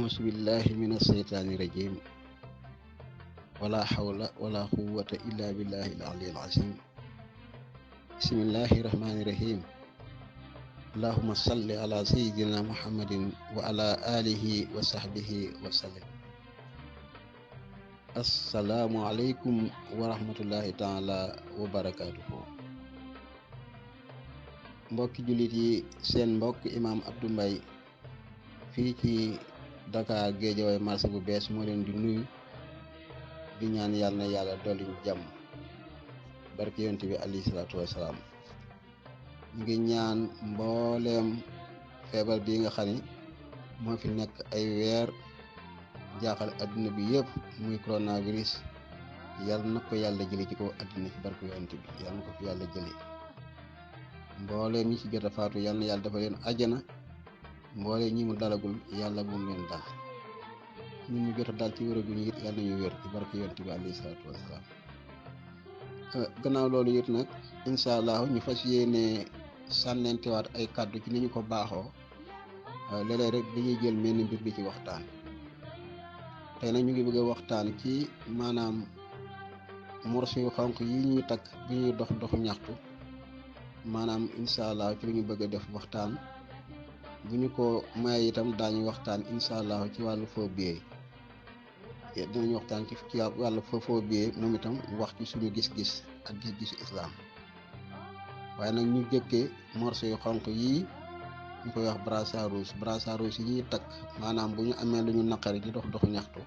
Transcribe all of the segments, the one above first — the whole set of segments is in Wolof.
أعوذ بالله من الشيطان الرجيم ولا حول ولا قوة إلا بالله العلي العظيم بسم الله الرحمن الرحيم اللهم صل على سيدنا محمد وعلى آله وصحبه وسلم السلام عليكم ورحمة الله تعالى وبركاته mbokki jullit yi seen mbokk imaam Abdou Mbaye fii ci Dakar Guédiawaye marché bu bees moo leen di nuyu di ñaan yàlla na yàlla dolli jàmm barke yonent bi alayhi salaatu wasalaam ñu ngi ñaan mbooleem feebar bii nga xam ni moo fi nekk ay weer jaaxal adduna bi yëpp muy coronavirus yàlla na ko yàlla jële ci kaw adduna ci barke yonent bi yàlla na ko fi yàlla jële mbooleem ñi ci jot a faatu yàlla na yàlla dafa leen àjjana mboole ñi mu dalagul yàlla bu mu leen dal ñun ñu jot a dal ci wéraguñu it yàlla nañu wér ci barke yonent bi alayhi salaatu wasalaam gannaaw loolu it nag incha allah ñu fas yéene sànnentewaat ay kàddu ci ni ñu ko baaxoo léeg-léeg rek dañuy jël menn mbir bi ci waxtaan tey nag ñu ngi bëgg a waxtaan ci maanaam morso yu xonq yi ñuy takk bi ñuy dox doxu ñaxtu maanaam incha allah ci li ñu bëgg a def waxtaan bu ñu ko maye itam daañu waxtaan incha allah ci wàllu faux billets dinañu waxtaan ci wàllu faux billets moom itam wax ci suñu gis-gis ak gis-gisu islam waaye nag ñu jëkkee morceau yu xonq yii ñu koy wax brassard rouge yi ñuy takk maanaam bu ñu amee lu ñu naqari di dox doxu ñaxtu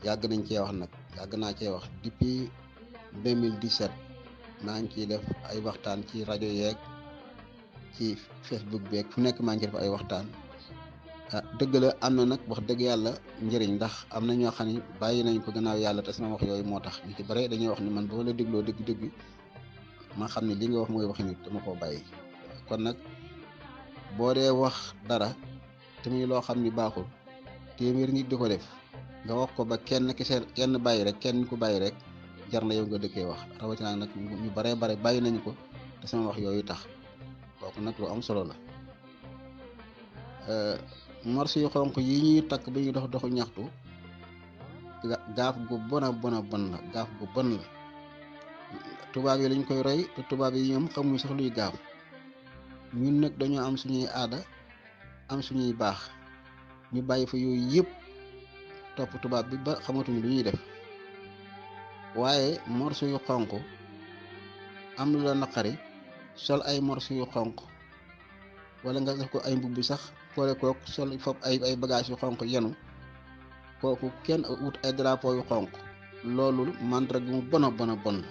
yàgg nañ cee wax nag yàgg naa cee wax depuis 2017 maa ngi ciy def ay waxtaan ci rajo yeeg ci Facebook beeg fu nekk maa ngi def ay waxtaan dëgg la am na nag wax dëgg yàlla njëriñ ndax am na ñoo xam ne bàyyi nañ ko gannaaw yàlla te sama wax yooyu moo tax ñu ci bare dañuy wax ni man boo la dégloo dëgg-dëgg ma xam ne li nga wax mooy waxi nit dama koo bàyyi kon nag boo dee wax dara te muy loo xam ni baaxul téeméer nit di ko def nga wax ko ba kenn bàyyi rek kenn ku bàyyi rek jar na yow nga dëkkee wax rawatina nag ñu bare bàyyi nañ ko te sama wax yooyu tax kooku nag lu am solo la morso yu xonq yi ñuy takk ba ñuy dox doxu ñaxtu gaaf gu bon la gaaf gu bon la tubaab yi lañ koy roy te tubaab yi ñoom xamuñ sax luy gaaf ñun nag dañoo am suñuy aada am suñuy baax ñu bàyyi fa yooyu yëpp topp tubaab bi ba xamatuñu lu ñuy def waaye morso yu xonq am lu la naqari sol ay morso yu xonq wala nga def ko ay mbubb bi sax boole kook sol fop ay bagage yu xonq yenu kooku kenn wut ay drapeau yu xonq loolu mandarga mu bon la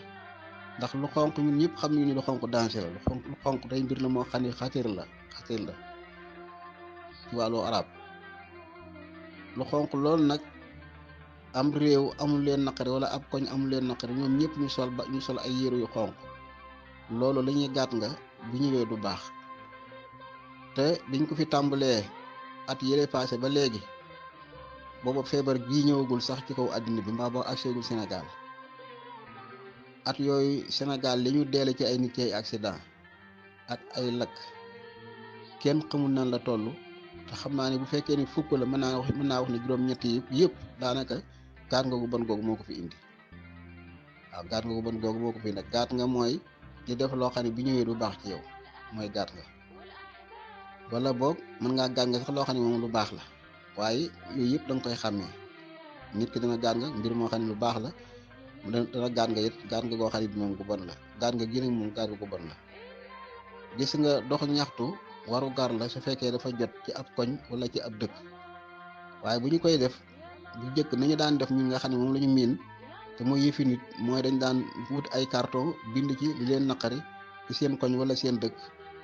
ndax lu xonq ñun ñëpp xam ñu ni lu xonq danger la lu xonq day mbir la moo xam ne xatir la ci wàllu arab lu xonq loolu nag am réew amul leen naqari wala ab koñ amul leen naqari ñoom ñëpp ñu sol ay yére yu xonq loolu la ñuy gàtt nga bu ñëwee du baax te biñ ko fi tàmbalee at yële passé ba léegi booba feebar bii ñëwagul sax ci kaw àddina bi mbaa boo agseegul Sénégal at yooyu Sénégal li ñu deele ci ay nit ci ay accident ak ay lakk kenn xamul nan la toll te xam naa ne bu fekkee ni fukk la mën naa wax ne juróom-ñett yëpp daanaka gaat nga gu bon googu moo ko fi indi waaw gaat nga gu bon googu moo ko fi indi gaat nga mooy di def loo xam ne bi ñëwee du baax ci yow mooy gaat nga wala boog mën ngaa gaat nga sax loo xam ne moom lu baax la waaye yooyu yëpp da nga koy xàmmee nit ki dana gaat nga mbir moo xam ne lu baax la dana gaat nga it gaat nga goo xam ne bi moom gu bon la gaat nga gi nag moom gaat nga gu bon la gis nga dox ñaxtu waru gar la su fekkee dafa jot ci ab koñ wala ci ab dëkk waaye bu ñu koy def bu jëkk nañu daan def ñun nga xam ne moom la ñu miin te mooy yëfi nit mooy dañ daan wut ay carton bind ci li leen naqari ci seen koñ wala seen dëkk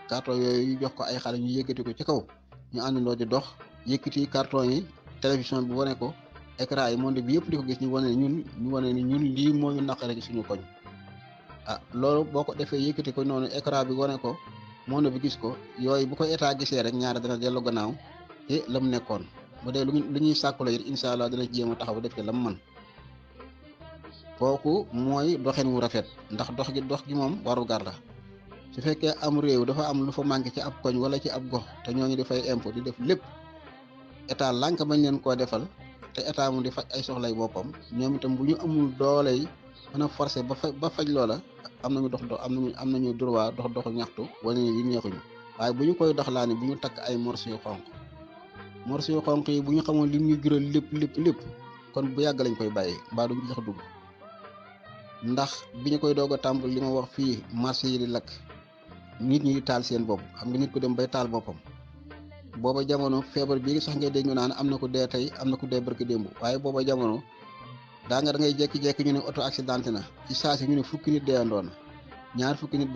carton yooyu ñu jox ko ay xale ñu yëkkati ko ci kaw ñu àndandoo di dox yëkkati carton yi télévision bi wane ko écran yi monde bi yëpp di ko gis ñu wane ni ñun lii moo ñu naqari ci suñu koñ loolu boo ko defee yëkkati ko noonu écran bi wane ko monde bi gis ko yooyu bu ko état gisee rek ñaara dana dellu gannaaw te la mu nekkoon bu dee lu ñuy sàkkula it incha allah dana jéem a taxaw def ci la mu mën kooku mooy doxin wu rafet ndax dox gi moom waru gar la su fekkee am réew dafa am lu fa manqué ci ab koñ wala ci ab gox te ñooñu dafay impôt di def lépp état lànk bañ leen koo defal te état mu di faj ay soxlay boppam ñoom itam bu ñu amul doole yi mën a forcer ba faj loola am nañu am nañu droit doxu ñaxtu wala ni li neexuñu waaye bu ñu koy doxlaani bu ñu takk ay morceaux yu xonq yi bu ñu xamoon lim ñu jural lépp kon bu yàgg lañ koy bàyyi mbaa duñ sax dugg ndax bi ñu koy doog a tàmbali li ma wax fii marché yi di lakk nit ñi di taal seen bopp xam nga nit ko dem bay taal boppam booba jamono feebar bii sax ngay dégg ñu naan am na ku dee tey am na ku dee barki démb waaye booba jamono da ngay jékki-jékki ñu ne auto accidenté na ci saa si ñu ne fukki nit deeandoo na ñaar fukki nit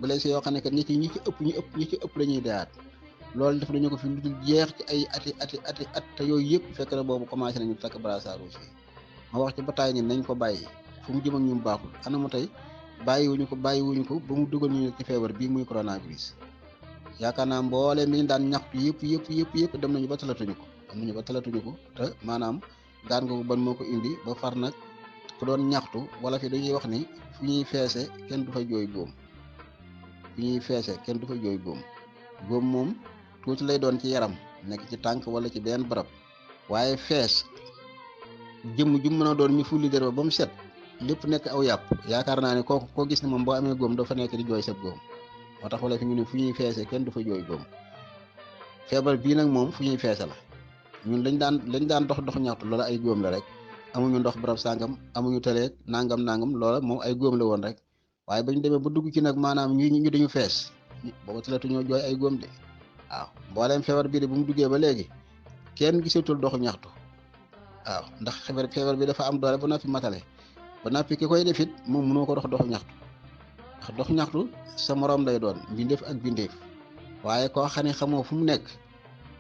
blessé yoo xam ne que ñi ci ëpp lañuy deeyaat loolu def nañu ko fi lu dul jeex ci ay ati at te yooyu yëpp fekk na boobu commencé nañu takk brassard rouge yi ma wax ci bataay ni nañ ko bàyyi fu mu jëm ak ñun baaxul anamu tey bàyyiwuñu ko ba mu dugal ñu ci feebar bii muy coronavirus yaakaar naa mboole mi daan ñaxtu yëpp dem nañu ba talatuñu ko te maanaam gaan nga ban moo ko indi ba far nag ku doon ñaxtu wala fi dañuy wax ni fu ñuy feese kenn du fa jooy góom góom moom tuuti lay doon ci yaram nekk ci tànk wala ci benn barab waaye fees jëmm ju mën a doon ñu fulli dër ba mu set lépp nekk aw yàpp yaakaar naa ne kooku koo gis ne moom boo amee góom dafa nekk di jooy sab góom moo tax wala fi ñu ne fu ñuy feese kenn du fa jooy góom feebar bii nag moom fu ñuy feese la ñun lañ daan dox ñaxtu loola ay góom la rek amuñu ndox barab sàngam amuñu tëleeg nangam loola moom ay góom la woon rek waaye bañ demee ba dugg ci nag maanaam ñu dañu fees booba talatuñoo jooy ay góom de waaw mbooleem feebar bii de bu mu duggee ba léegi kenn gisatul doxu ñaxtu waaw ndax feebar bi dafa am doole ba noppi matale ba noppi ki koy def it moom mënoo ko doxu ñaxtu ndax dox ñaxtu sa morom lay doon bindeef ak bindeef waaye koo xam ne xamoo fu mu nekk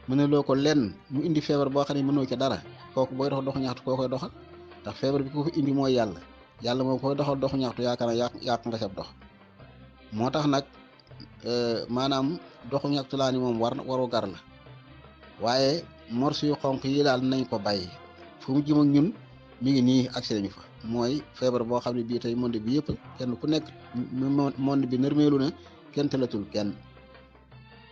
mënuloo ko lenn mu indi feebar boo xam ne mënoo ca dara kooku booy doxu ñaxtu koo koy doxal ndax feebar bi ko fi indi mooy yàlla moom koy doxal doxu ñaxtu yaakaar naa yàq nga sab dox moo tax nag maanaam doxu ñaxtu laa ni moom waru gar la waaye morceau yu xonq yi daal nañ ko bàyyi fu mu jëm ak ñun mi ngi nii accès nañu fa mooy feebar boo xam ne bii tey monde bi yëpp kenn ku nekk monde bi nërmeelu na kenn tëlatul kenn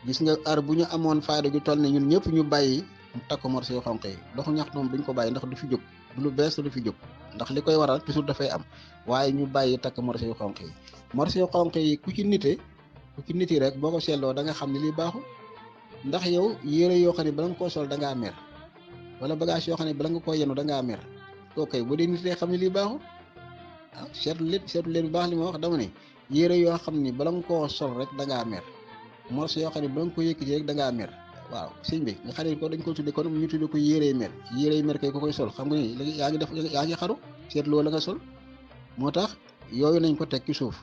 gis nga ar bu ñu amoon fayda ju toll ne ñun ñëpp ñu bàyyi takk morceau yu xonq yi doxu ñaxtu moom duñ ko bàyyi ndax du fi jóg du lu bees du fi jóg ndax li koy waral toujours dafay am waaye ñu bàyyi takk morceau yu xonq yi morceau yu xonq yi ku ci nite rek boo ko seetloo da nga xam ne lii baaxul ndax yow yére yoo xam ne bala nga koo sol da ngaa mer wala bagage yoo xam ne bala nga koo yenu da ngaa mer kooku bu dee nit xam ne lii baaxul waaw seetlu leen bu baax li ma wax dama ne yére yoo xam ne bala nga koo sol rek da ngaa mer morceau yoo xam ne bala nga ko yëkkati rek da ngaa mer waaw sëñ bi nga xam ne ko dañ ko tudde kon ñu tudde ko yérey mer kay ko koy sol xam nga ni léegi yaa ngi xaru seetloo la nga sol moo tax yooyu nañ ko teg ci suuf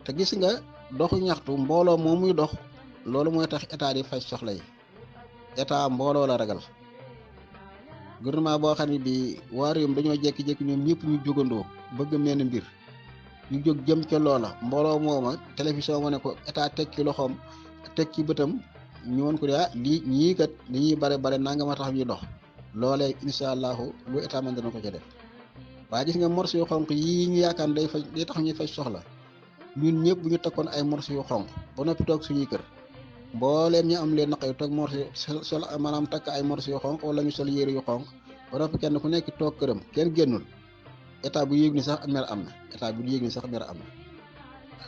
te gis nga doxu ñaxtu mbooloo moo muy dox loolu mooy tax état di faj soxla yi état mbooloo la ragal gouvernement boo xam ne bi waa réew mi dañoo jékki-jékki ñoom ñëpp ñu jógandoo bëgg menn mbir ñu jóg jëm ca loola mbooloo mooma télévision ma ne ko état teg ci loxoom teg ci bëtam ñu woon ko lii ñii kat li ñuy bare nanga ma tax ñuy dox loolee incha allahu lu état man dana ko ca def waaye gis nga morceau yu xonq yii ñu yaakaar day tax ñuy faj soxla ñun ñëpp bu ñu takkoon ay morceau yu xonq ba noppi toog suñuy kër mbooleem ñu am leen naqay toog morceau sol maanaam takk ay morceau yu xonq wala ñu sol yére yu xonq ba noppi kenn ku nekk toog këram kenn génnul état bu yéeg ni sax mer am na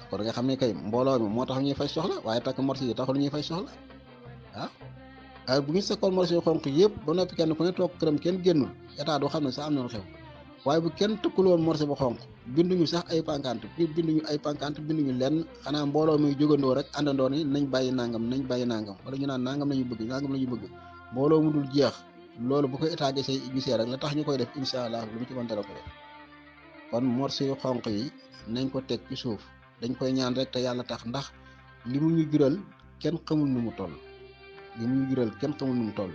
kon nga xam ne kay mbooloo mi moo tax ñuy faj soxla waaye takk morceau yi taxul ñuy faj soxla waaw bu ñu sakkoon morceau yu xonq yëpp ba noppi kenn ku ne toog këram kenn génnul état du xam ne sax am na lu xew waaye bu kenn tëkkuloon morceau bu xonq binduñu sax ay pancarte binduñu lenn xanaa mbooloo muy jógandoo rek àndandoo ni nañ bàyyi nangam wala ñu naan nangam lañu bëgg mbooloo mu dul jeex loolu bu ko état gisee rek la tax ñu koy def incha allah lu mu ci mën dara ko def kon morceau yu xonq yi nañ ko teg ci suuf dañ koy ñaan rek te yàlla tax ndax li mu ñu jural kenn xamul nu mu toll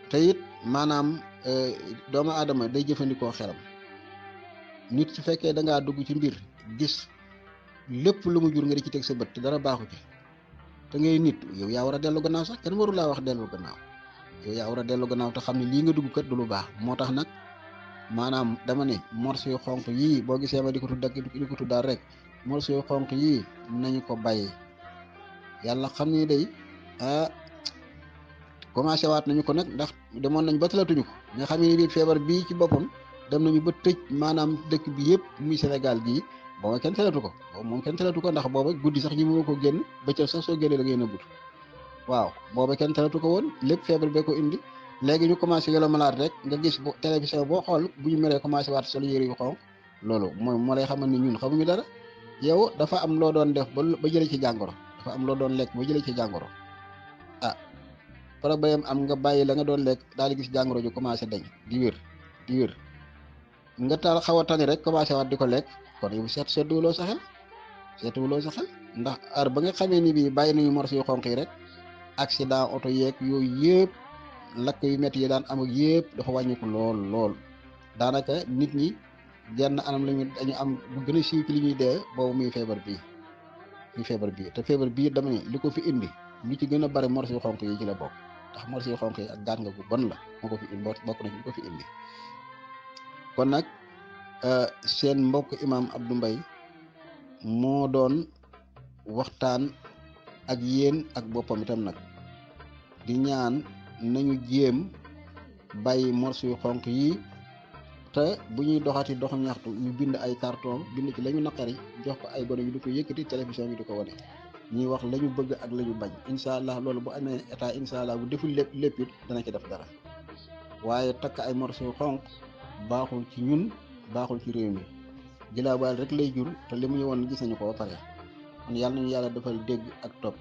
te it maanaam doomu aadama day jëfandikoo xelam nit su fekkee da ngaa dugg ci mbir gis lépp lu mu jur nga di ci teg sa bët te dara baaxu ci te ngay nit yow yaa war a dellu gannaaw sax kenn waru laa wax dellu gannaaw yow yaa war a dellu gannaaw te xam ne lii nga dugg kat du lu baax moo tax nag maanaam dama ne morceau yu xonq yii boo gisee ma di ko tuddaal rek morceau yu xonq yii nañu ko bàyyi yàlla xam ne day commencé waat nañu ko nag ndax demoon nañ ba talatuñu ko nga xam ne bii feebar bii ci boppam dem nañu ba tëj maanaam dëkk bi yëpp muy Sénégal gii booba kenn talatu ko booba moom kenn talatu ko ndax booba guddi sax ñi moo ko génn bëccëg sax soo génnee da ngay nëbbut waaw booba kenn talatu ko woon lépp feebar bee ko indi léegi ñu commencé yolo malaat rek nga gis bu télévision boo xool bu ñu meree commencé waat sol yére yu xonq loolu mooy moo lay xamal ni ñun xamuñu dara yow dafa am loo doon def ba jëlee ci jàngoro dafa am loo doon lekk ba jëlee ci jàngoro ah problème am nga bàyyi la nga doon lekk daal di gis jàngoro ju commencé dañ di wér nga taal xaw a tane rek commencé waat di ko lekk kon yow seetuwuloo sa xel ndax heure ba nga xamee ni bii bàyyi nañu morso yu xonq yi rek accident oto yeeg yooyu yëpp lakk yu métti yi daan am ak yëpp dafa wàññiku lool daanaka nit ñi genn anam dañu am bu gën a siiw ci li ñuy dee boobu muy feebar bii te feebar bii dama ne li ko fi indi lu ci gën a bari morso yu xonq yi ci la bokk ndax morso yu xonq yi ak gaan nga gu bon la moo ko fi indi bokk na ci li ko fi indi kon nag seen mbokk imam Abdou Mbaye moo doon waxtaan ak yéen ak boppam itam nag di ñaan nañu jéem bàyyi morso yu xonq yi te bu ñuy doxati dox ñaxtu ñu bind ay carton bind ci la ñu naqari jox ko ay gone yu di ko yëkkati télévision bi di ko wane ñuy wax la ñu bëgg ak la ñu bañ incha allah loolu bu amee état incha allah bu deful lépp it dana ci def dara waaye takk ay morso yu xonq baaxul ci ñun baaxul ci réew mi jilaabaal rek lay jur te li mu ñu woon gis nañu ko ba pare kon yàlla nañu yàlla defal dégg ak topp